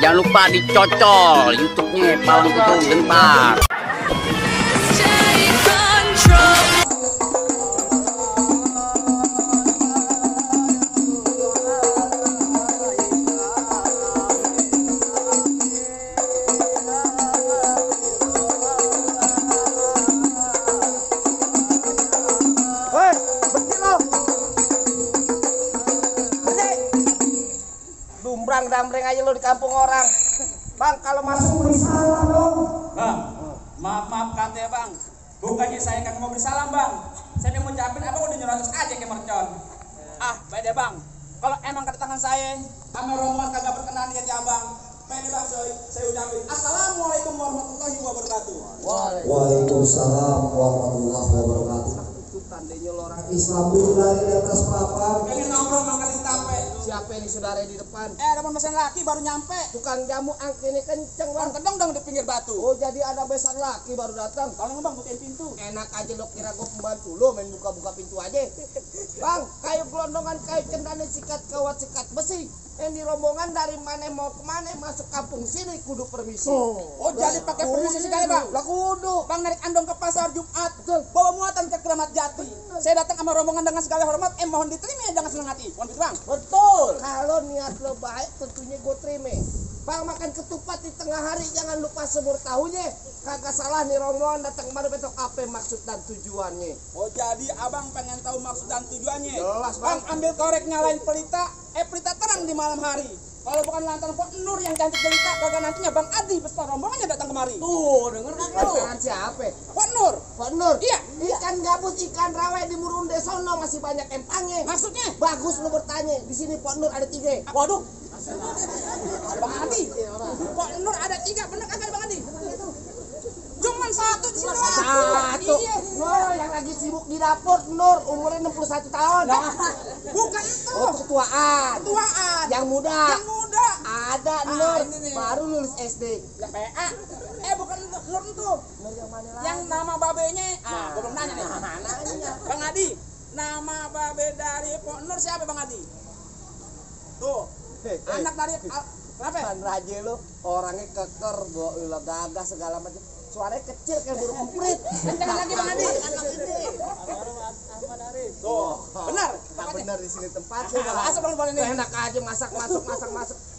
jangan lupa dicocol YouTube-nya Palang Pintu Gentar. Dambreng aja lo di kampung orang. Bang, kalau masuk beri salam dong. Bang, maaf kata ya bang. Bukannya saya kagak mau beri salam bang. Saya mau ngucapin abang udah nyerocos aja ke mercon. Baik deh bang. Kalau emang kata tangan saya, sama rombongan kagak berkenan di abang. Baik deh bang, saya ucapin. Assalamualaikum warahmatullahi wabarakatuh. Waalaikumsalam warahmatullahi wabarakatuh. Tandanya lo orang Islam dulu dari di atas papan. Pengen nongkrong mangkalin tape. siapa yang saudara di depan? Ada mesin laki baru nyampe. Tukang jamu angkinnya kenceng bang. Kedong dong di pinggir batu. Oh jadi ada besan laki baru datang. Tolong bang bukain pintu. Enak aja lo kira gue pembantu lo main buka-buka pintu aja. Bang, kayu gelondongan kayu cendana sikat kawat sikat besi. Yang di rombongan dari mana mau kemana masuk kampung sini kudu permisi. Oh jadi pakai permisi segala bang? Lah kudu. Bang narik andong ke pasar Jumat, bawa muatan ke Keramat Jati. Saya datang sama rombongan dengan segala hormat, mohon diterima dengan senang hati. Mohon gitu bang. Betul. Kalau niat lo baik tentunya gue terima. Bang makan ketupat di tengah hari jangan lupa semur tahunya. Kagak salah nih rombongan datang kemari besok apa maksud dan tujuannya. Oh jadi abang pengen tahu maksud dan tujuannya? Jelas bang. Ambil korek nyalain pelita, pelita terang di malam hari. Kalau bukan lantaran Pok Nur yang cantik pelita, kagak nantinya Bang Adi beserta rombongannya datang kemari. Tuh, denger kan lo? Pasangan siapa? Pok Nur. Pok Nur? Iya. Ikan gabus, ikan rawe di Murunde sono masih banyak empangnya. Maksudnya? Bagus lo bertanya. Di sini Pok Nur ada 3. Waduh. Bang Adi. Pok Nur ada 3, bener kagak Bang Adi? Cuman 1 di sini doang. Satu. Iya. Nur yang lagi sibuk di dapur Nur umurnya 61 tahun. Nah, bukan itu. Oh, ketuaan. Ketuaan. Yang muda. Yang muda. Ada Nur ini nih. baru lulus SD. Ya PA. Bukan Nur itu. Nur yang mana lagi? Yang nama babenya. Gua belum nanya nih. Nanya. Bang Adi, nama babe dari Pok Nur siapa Bang Adi? Tuh. Anak dari kenapa? Kan raja lu orangnya keker, ulah gagah segala macam. Suaranya kecil kayak burung emprit. Kencang lagi Bang Adi. Tuh, benar. Nah, benar di sini tempatnya. Asal Bang boleh nih. Enak aja masak.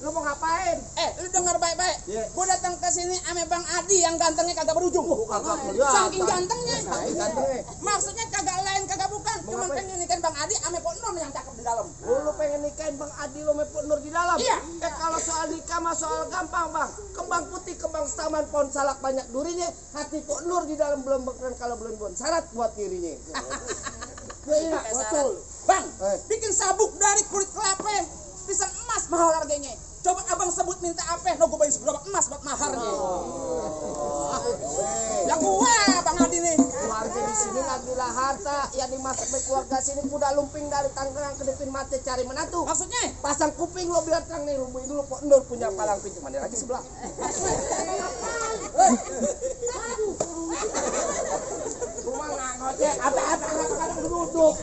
Lu mau ngapain? Lu denger baik-baik. Iya. Gua datang ke sini ame Bang Adi yang gantengnya kagak berujung. Kagak kelihatan. Saking gantengnya. Gantengnya. Maksudnya kagak lain kagak bukan. Mau Cuma ngapain? pengen nikahin Bang Adi ame Pok Nur yang cakep di dalam. Lu pengen nikahin Bang Adi lo Pok Nur di dalam? Iya. Kalau soal nikah mah soal gampang Bang. Kembang putih, kembang taman, pohon salak banyak durinya. Hati Pok Nur di dalam belum bakaran kalau belum syarat buat dirinya. Iya, betul. Bang, bikin sabuk dari kulit kelapa, pisang emas mahal harganya. Coba abang sebut minta apa? No, gue bayarin seberapa emas buat maharnya. Yang gua, Bang Adi nih. Keluarga di sini nagilah harta yang dimasak oleh keluarga sini kuda lumping dari Tangerang ke Depin mati cari menantu. Maksudnya? Pasang kuping lo biar terang nih rubuhin dulu Pok Nur punya palang pintu mana lagi sebelah. Rumah nggak ngoceh, apa duduk.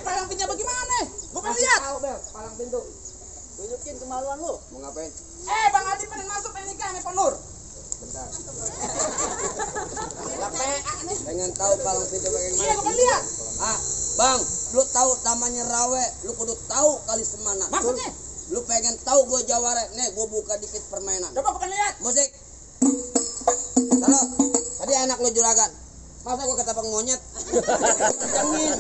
Palang pintunya bagaimana? Gua pengen lihat. Tahu Bel, palang pintu. Tunjukin kemaluan lu. Mau ngapain? Bang Adi pengen masuk pengen nikah sama Pok Nur. Bentar. PA nih. Pengen tahu palang pintu Iya, bagaimana? gua pengen lihat. Bang, lu tahu namanya rawe, lu kudu tahu kali semana. Maksudnya? Lu pengen tahu gue jawara, nih gue buka dikit permainan. Coba gua pengen lihat. Musik. Halo, tadi anak lu juragan. Masa gue ketapang monyet? Kencengin.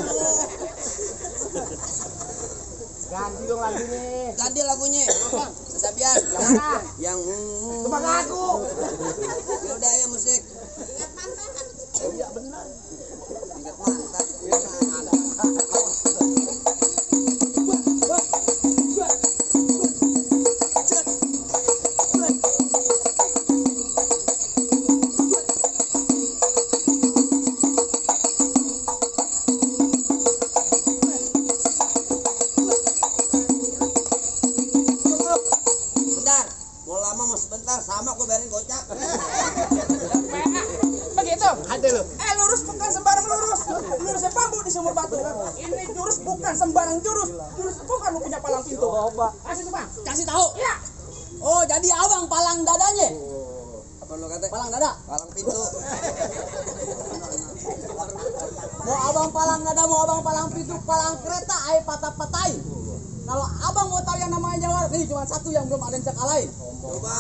Ganti dong lagunya. Ganti lagunya. Sabian. Yang mana? Yang Coba lagu. Ya udah ya musik. Iya benar. Ingat mantan. Bentar, mau lama mau sebentar sama gue bayarin gocap. PA. Begitu. Ada lo. Lu bukan sembarang jurus. Jurus itu bukan lu punya palang pintu. Coba. Kasih tuh bang. Kasih tahu. Iya. Oh, jadi abang palang dadanya. Apa lu kata? Palang dada. Palang pintu. Mau abang palang dada, mau abang palang pintu, palang kereta, ai patah-patahin. Kalau abang mau tahu yang namanya jawara, nih cuma satu yang belum ada yang sekalahin. Coba.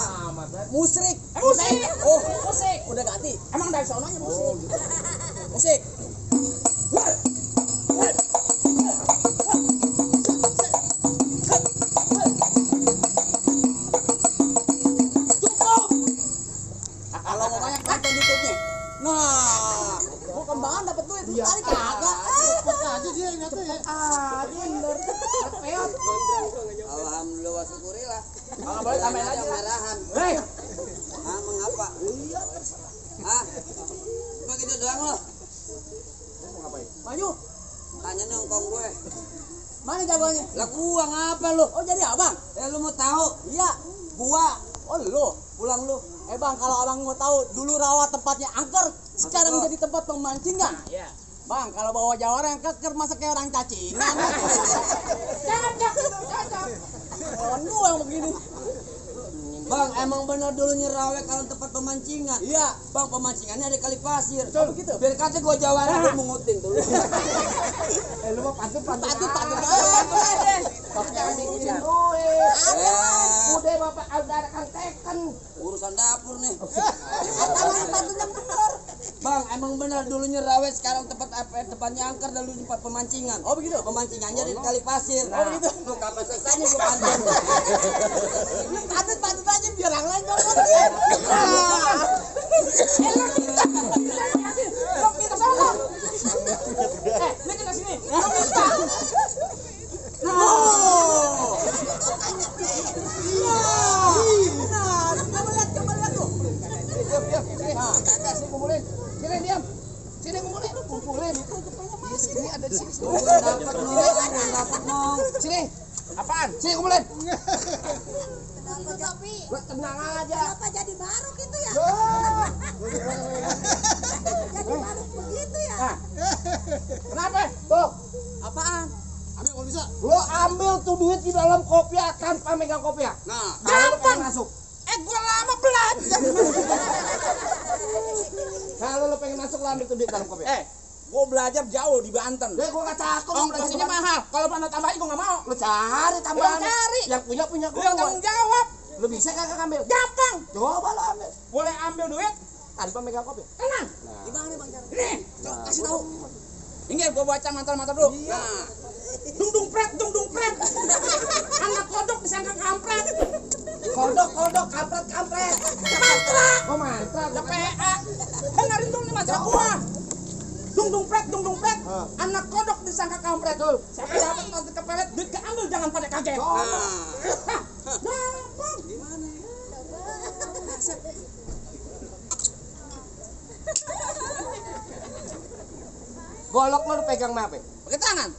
Musrik. Musik. Oh, Musik. udah ganti. Emang dari sononya musik. Musik. Cukup. Kalau mau banyak tonton YouTube-nya. Nah, mau kembangan dapat duit Iya. tadi kagak. Aja dia ingatnya ya. Bener. Peot. Alhamdulillah wa syukurillah. Kalau boleh tambahin Ada lagi. Lah. merahan. Hei. Ah, mengapa? Iya, ah, cuma gitu doang lo. Maju. Tanya nih ongkong gue. Mana jagoannya? Lah gua ngapa lu? Oh, jadi abang? Ya lu mau tahu? Iya. Gua Oh, lu. Pulang lu. Bang, kalau abang mau tahu, dulu rawa tempatnya angker, sekarang Angker. jadi tempat pemancingan. Iya. Bang, kalau bawa jawara yang keker masa kayak orang cacingan. Cocok. Kawan gua yang begini. Bang, emang bener dulu nyerawe kalau tempat pemancingan. Iya. Bang, pemancingannya ada kali pasir. Oh, begitu? Biar kata gua jawara gua mengutin dulu. Lu mah pantun Patut aja. Pakai Bikin duit. Eh, Udah bapak udah ada kang teken. urusan dapur nih. Patutnya bener. Bang, emang bener dulu nyerawe sekarang tempat apa? Tempatnya angker dulu tempat pemancingan. Oh, begitu? Pemancingannya di kali pasir. Oh, begitu? Lu kapan selesainya gua pantun. Patut aja biar yang lain ngomong. Lo minta sono. Ini kita sini. Lo minta. Oh. Nah, coba lihat tuh. Nah, kakak sini kumpulin. Sini diam. Sini kumpulin. Kumpulin. Di sini ada di sini. Dapat mau. Sini. Apaan? Sini kumpulin. Kenapa tapi? Lo tenang aja. Kenapa jadi baruk itu ya? Loh. Jadi baruk begitu ya? Nah. Kenapa? Tuh. Apaan? Ambil kalau bisa. Lo ambil tuh duit di dalam kopiah tanpa megang kopiah. Nah, Kalau lo pengen masuk. Gua lama belajar. Kalau lo pengen masuk lo ambil tuh duit dalam kopiah. Gua belajar jauh di Banten. Deh gua gak takut. Ongkosnya mahal. Kalau mana tambahin gua nggak mau. Lo cari tambahan. Lo cari. Yang punya Lu yang tanggung jawab. Lo bisa kagak ngambil? Gampang. Coba lo ambil Boleh ambil duit. tanpa megang kopiah. Tenang. gimana nih Bang cara? Nih, kasih tahu. Ini gua baca mantra-mantra dulu. Nah. Dung dung pret. Anak kodok disangka kampret. Kodok kampret. Mantra. Oh mantra. Ada PA. Dengerin dulu nih mantra gua. Dung pret. Anak kodok disangka kampret. Siapa dapat nanti kepelet, duit keambil jangan pada kaget. Nah, Gampang. gimana? Golok lo pegang apa? Pakai tangan.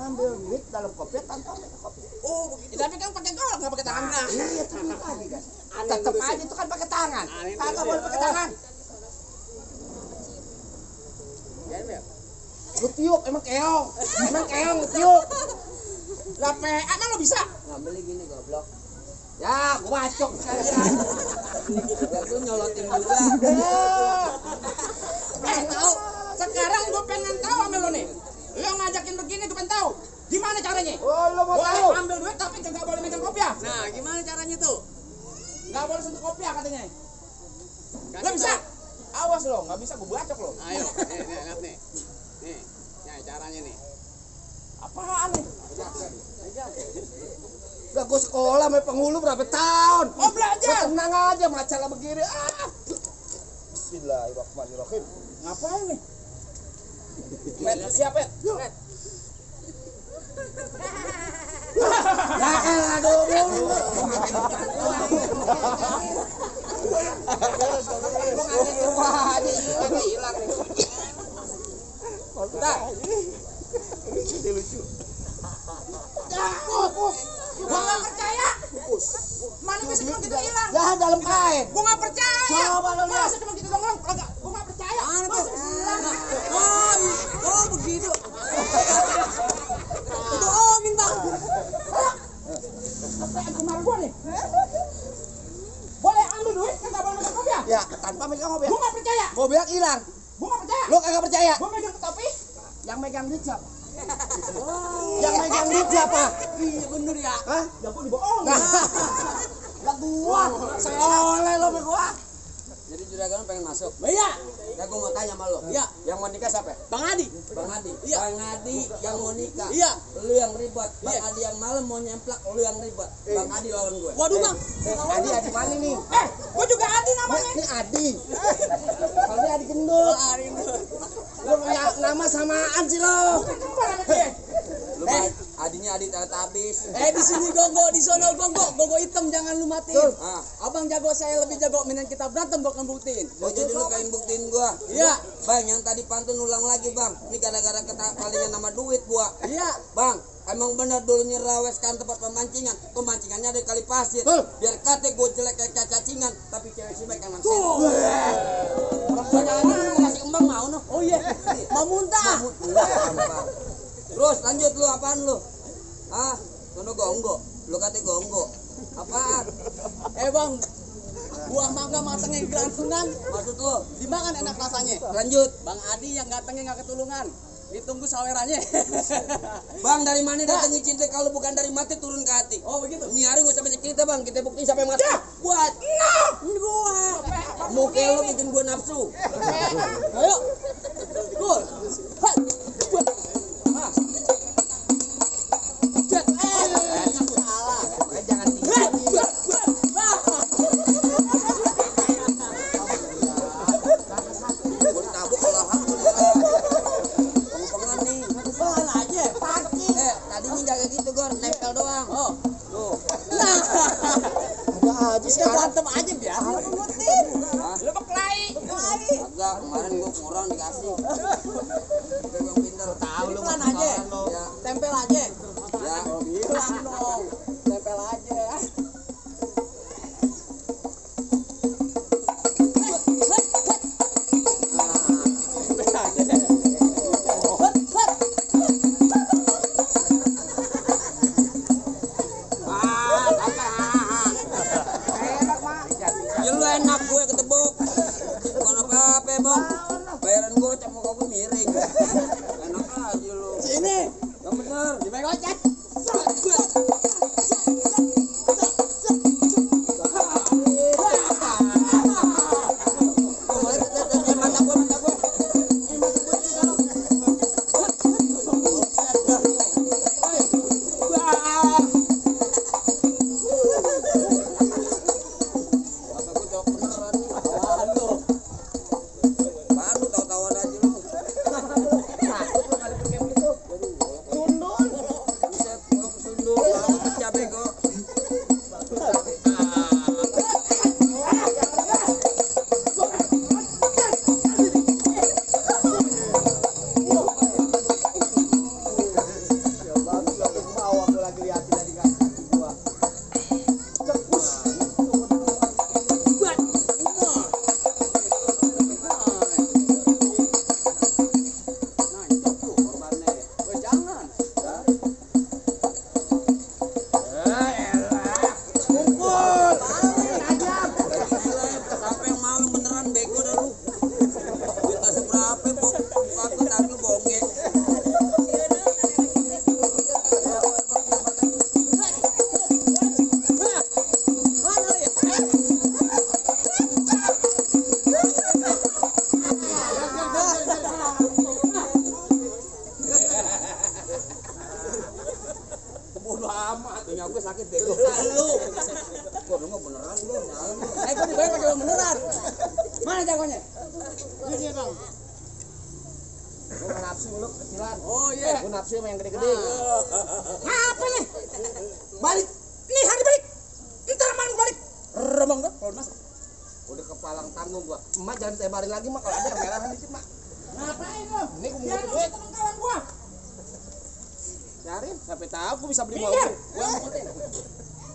Ambil duit dalam kopiah tanpa megang kopiah. Oh, begitu. Tapi kan pakai golok enggak pakai tangan. Nah. Iya tapi tadi kan. Tetep aja itu kan pakai tangan. Kagak boleh pakai tangan. Lu tiup emang keong. Lu tiup. Lah PA kan lo bisa. Ngambilnya gini goblok. Ya, gua bacok sekalian. Ya lu nyolotin juga. Pengen tahu. Sekarang gue pengen tahu ambil lo nih. Lo ngajakin begini gue pengen tahu. Gimana caranya? Oh, lu mau tahu? Boleh ambil duit tapi nggak boleh megang kopiah. Nah, gimana caranya tuh? Nggak boleh sentuh kopiah katanya. Kasih Lo bisa? tahu. Awas lo, nggak bisa gua bacok lo. Ayo, lihat nih. Nih, caranya nih. Apaan nih? Udah gua sekolah sampai penghulu berapa tahun? Oh, belajar. Gua tenang aja masalah begini. Bismillahirrahmanirrahim. Ngapain nih? Pet, siap Pet. Pet. Ya elah aduh. Wah, ini hilang nih. Udah. Ini lucu. Gua nggak percaya. Mana bisa cuma gitu hilang? Ya dalam kain. Gua nggak percaya. Coba lo lihat. Masa cuma gitu doang? Kagak. Gua nggak percaya. Mana tuh? Masa bisa hilang? Oh, begitu. pegang mobil. Gua nggak percaya. Mobil hilang. Gua nggak percaya. Lu kagak percaya? Gua megang topi. Yang megang duit siapa? Yang megang duit siapa? Iya bener ya. Hah? Ya gua dibohong. Nah. Gak gua. Soleh lo sama gua. Jadi juragan pengen masuk. Iya. Ya gua mau tanya sama lo. Iya. Yang mau nikah siapa? Bang Adi. Bang Adi. Iya. Bang Adi yang mau nikah. Iya. Lu yang ribet. Bang Iya. Adi yang malam mau nyemplak, lu yang ribet. Bang Adi lawan gue. Waduh bang. Adi mana nih? Gua juga Adi namanya. Ini Adi. Kalau ini Adi gendut. Lu punya nama samaan sih lo. Lu Adinya Adi Teletubbies. Di sini gogo, di sono gogo hitam jangan lu matiin. Ah, Abang jago, saya lebih jago, mending kita berantem bukan buktiin. oh jadi lu pengen buktiin gua? Iya. Bang, yang tadi pantun ulang lagi, Bang. Ini gara-gara palingnya nama duit gua. Iya. Bang, emang benar dulunya raweskan tempat pemancingan. Pemancingannya ada di kali pasir. Tuh. Biar kate gue jelek kayak cacingan, tapi cewek si baik emang Tuh. Orang jangan lu kasih kembang mau noh. Oh iya. Mau muntah. Terus lanjut lu apaan lu? Ah, sono gonggo. Lu kate gonggo. Apaan? Bang, buah mangga matangnya gelangsungan, Maksud lu? dimakan enak rasanya. Lanjut. Bang Adi yang gantengnya nggak ketulungan, ditunggu sawerannya. Bang, dari mana datangnya cinta kalau bukan dari mati turun ke hati? Oh begitu. Ini hari gue sampai cerita, Bang. Kita buktiin siapa yang mati. Buat. Gua. Muka lu bikin gua nafsu. Ayo. Gol. Hai. Ah. Jet. Salah. Jangan tinggal. Gua ditabuk kalau aku nih. Pengen nih. Pelan aja. Sakit. Tadinya jaga gitu, Gor. Nempel doang. Oh. Tuh. Nah. Ada aja Kita sekarang. berantem aja biar lu ngebutin. Hah? Lu berkelahi. Agak, kemarin gua kurang dikasih. Tapi gua pintar. Tahu lu Pelan mah aja. lo. Ya, Tempel aja. ya. Pelan dong. Tempel aja. Ya lu enak gue ketebuk. Bukan apa-apa, Bang. Bayaran gue cak muka gue miring. Enak aja lu. Sini. Yang bener. Dibaik ojek. Mantap gue, mantap gue. Kata gue cowok beneran nih. Aduh. Baru tahu-tahuan aja lu. Tundul. Buset, gua kesundul. Malah pecah bego. Ya bagus lo ke bawah gua lagi liatin tadi kaki gua. Cepus. Nah, itu tuh korbannya. Jangan. Kumpul. Sampai yang mau beneran bego dah lu. Duit kasih berapa, Bok? Buka aku tapi bongeng. Bodoh amat, punya gue sakit bego. Lu. Kok lu mah beneran lu. Gua dibayar pakai uang beneran. Mana jagonya? Ini Bang. Gua nggak nafsu lu kecilan. Oh iya. Gua nafsu sama yang gede-gede. Apa nih? Balik. Nih hari balik. Ntar malam balik. Remong gua kalau masuk. Udah kepalang tanggung gua. Emak jangan tebarin lagi mak kalau ada yang merahan dikit mak. Ngapain lu? Ini gua mau Jangan duit. usah temen kawan gua. Cariin sampai tahu gua bisa beli Minggir. mobil. Gua ngikutin.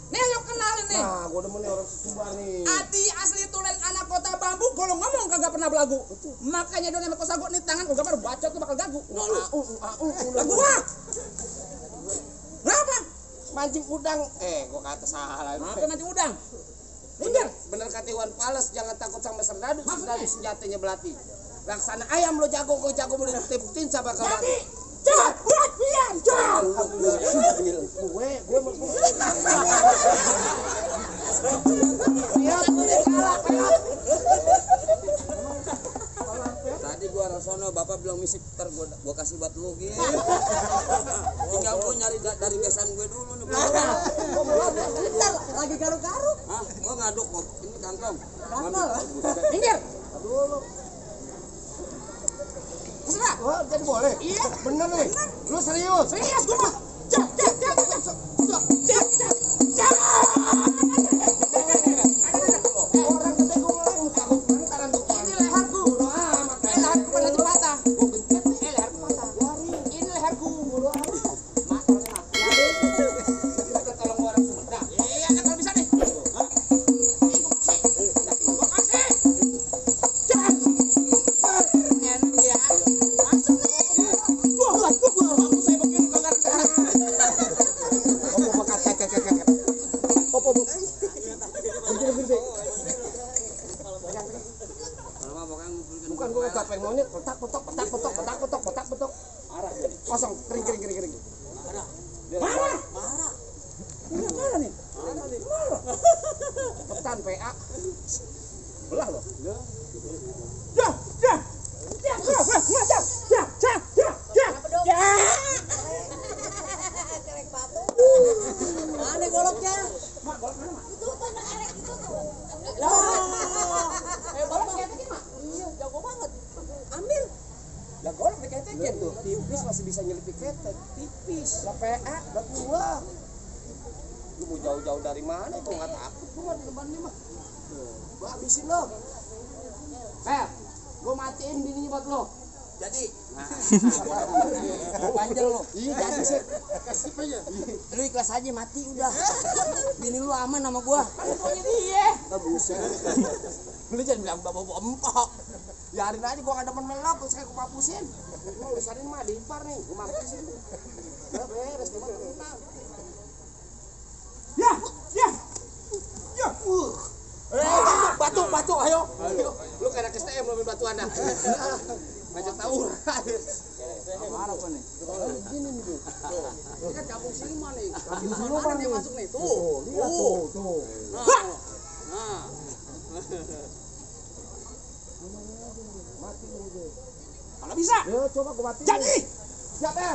Nih lu kenalin nih. Nah, gua demen nih orang Sumbar nih. Adi asli tulen anak kota bambu, kalau ngomong kagak pernah belagu. Makanya dia nama kosago nih tangan gua gambar bacot tuh bakal gagu. Lagu gua. Kenapa? Mancing udang. Gua kata salah. Apa mancing udang? Bener kata Iwan Fals, jangan takut sama serdadu, serdadu senjatanya belati. Laksana ayam lo jago, kok jago boleh buktiin sama kawan. Gue mau Tadi gua rasono bapak bilang misik ntar gua kasih buat lu gitu. Tinggal gua nyari dari besan gue dulu nih. Bentar, lagi garuk-garuk. Hah? Gua ngaduk kok. Ini kantong. minggir. Aduh. Terserah. Oh, jadi boleh? Iya. Bener nih. Lu serius? Serius gua mah. Orang gede gue mulai muka gue kemarin kanan gue Ini leherku. Leherku pada lagi patah. Leherku patah. Ini leherku. kita tolong orang Sumedang. Iya, nah kalau bisa nih. Nih, gua kasih. Jangan. Enak ya. Langsung nih. Aku saya begini kalau nggak ada. Opo bakat kakek. Opo. Bukan gue capek monyet, petak petok. Kosong, kering. Marah. Ini mana nih? Cepetan PA. Belah loh. Kerek batu. Mana goloknya? Itu tuh anak erek itu tuh. Golok ketekin mah. Iya, jago banget. Ambil. Lah golok diketekin tuh. Tipis masih bisa nyelipik ketek. Tipis. Lah PA, lah gua. Lu mau jauh-jauh dari mana? Gua nggak takut. Gua di depan nih mah. Gua habisin lo. Gua matiin bininya buat lo. Jadi. Panjang lu. Iya, jadi sih. Kasih aja. Lu ikhlas aja mati udah. Bini lu aman sama gua. Pokoknya dia. Buset. Lu jangan bilang bawa empok. Biarin aja gua nggak demen melap, terus kayak gua mapusin. Gua usahain mah diimpar nih, gua mapusin. Udah beres, gua tenang. Ya. Batu, ayo. Lu kayak anak STM lu main batu anda. Ngajak tahu. Marah apa nih? Gini nih, tuh. Ini kan kampung siluman nih. Siluman Dia nih. masuk nih. Tuh. Lihat tuh. Nah. Mati nih dia. Kalau bisa. Ya coba gua matiin. Jadi. Siap ya?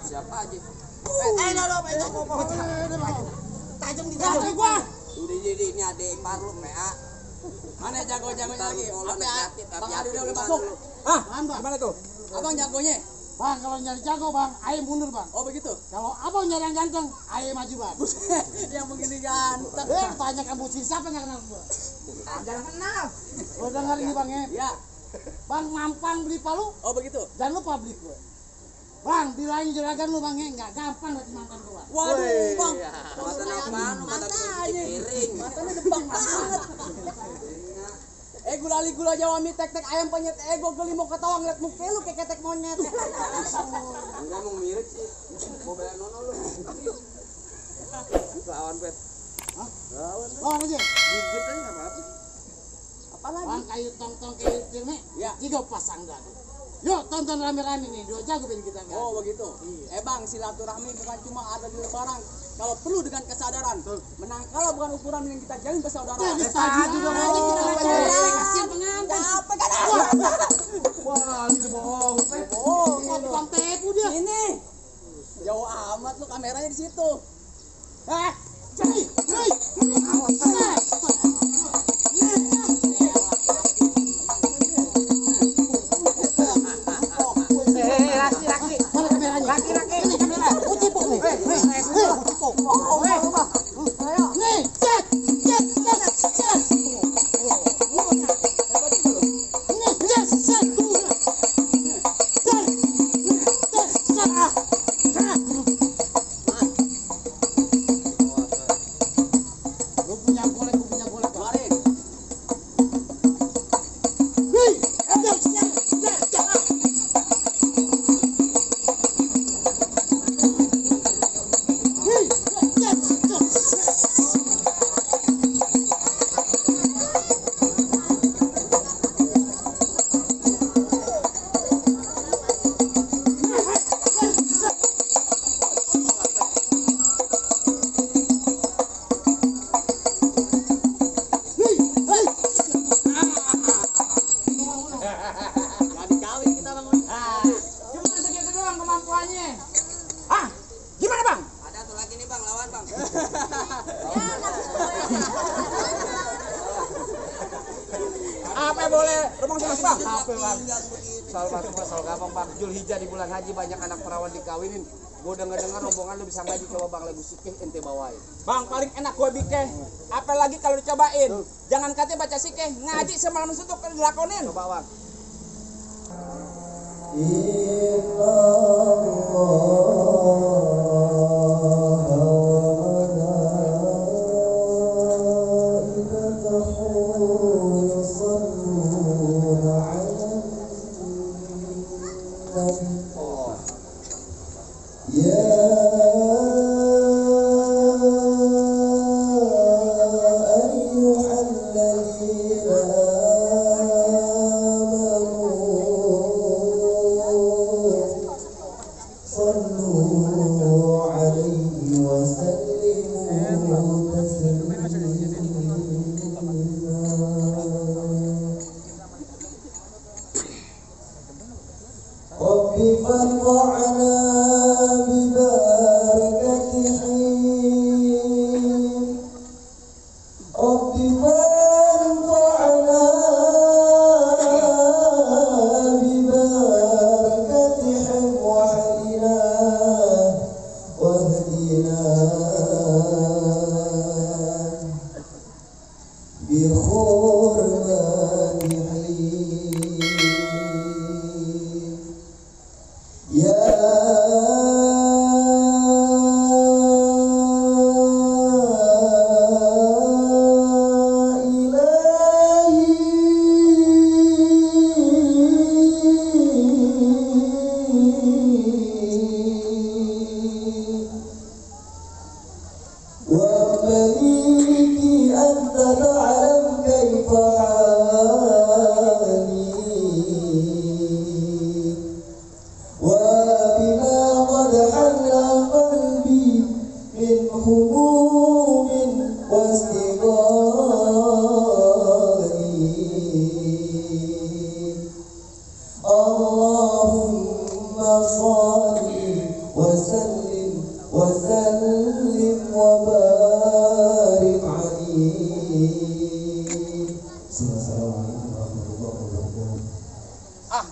Siap aja. Tajam di Kasih gua. Udah ini ada ipar lu PA. Mana jago-jagonya lagi? Bang Adi udah masuk. Gimana tuh? Abang jagonya. Bang, kalau nyari jago bang, ayo mundur bang. Oh begitu. Kalau abang nyari yang ganteng, ayo maju bang. Yang begini ganteng. Banyak kamu sih, siapa yang kenal gua? Jangan kenal. Lo denger ini bang ya? Ya. Bang mampang beli palu, Oh begitu. jangan lupa beli gue. Bang, bilangin juragan lu bang ya, nggak gampang buat mantan gua. Waduh, Bang. Mata apaan lu mata piring. Matanya debak banget. Gula Jawa mie tek-tek ayam penyet ego geli mau ketawa ngeliat muka lu kayak ketek monyet. Enggak mau mirip sih. Mau bela nono lu. lawan pet. Oh aja. Gigit aja enggak apa-apa. Apalagi? Bang kayu tong-tong kayu tirme, Ya. 3 pasang dah. Yuk tonton rame-rame nih, 2 jago pilih kita kan. Oh begitu. Bang, silaturahmi bukan cuma ada di lebaran. Kalau perlu dengan kesadaran. Menang kalah bukan ukuran yang kita jalin persaudaraan. Tadi dong aja kita pacaran, kasihan pengantin. Apa kan? Wah, ini bohong. Oh, Kok tukang tepu dia? ini. Jauh amat lu kameranya di situ. Jadi, laki-laki. Mana kameranya? Laki-laki. Ini kamera. Ucipuk nih. Ucipuk. Nih, cek. Lu punya golek, gua punya golek. Keluarin. apa bang? Soal batu mah soal gampang bang. Julhijjah di bulan haji banyak anak perawan dikawinin. Gue denger rombongan lu bisa ngaji, coba bang lagu sikeh ente bawain. Bang, paling enak gue bikin. Apalagi kalau dicobain. Jangan katanya baca sikeh, ngaji semalam suntuk kan dilakonin. Coba bang.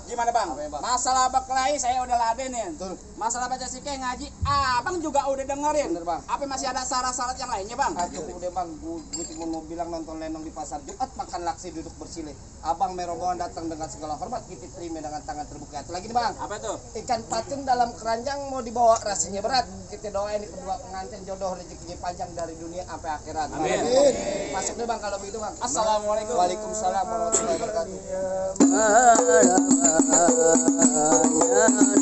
Gimana bang? Masalah berkelahi saya udah ladenin. Masalah baca sikeh ngaji, abang juga udah dengerin. Bener bang. Apa masih ada syarat-syarat yang lainnya bang? Aduh udah bang, gue cuma mau bilang nonton lenong di pasar Jumat, makan laksi duduk bersilih. Abang merombongan datang dengan segala hormat, kita terima dengan tangan terbuka. Satu lagi nih bang. Apa itu? Ikan patin dalam keranjang mau dibawa, rasanya berat. Kita doain kedua pengantin jodoh rezekinya panjang dari dunia sampai akhirat. Amin. Masuk deh bang kalau begitu bang. Assalamualaikum. Waalaikumsalam warahmatullahi wabarakatuh. Ya Nur,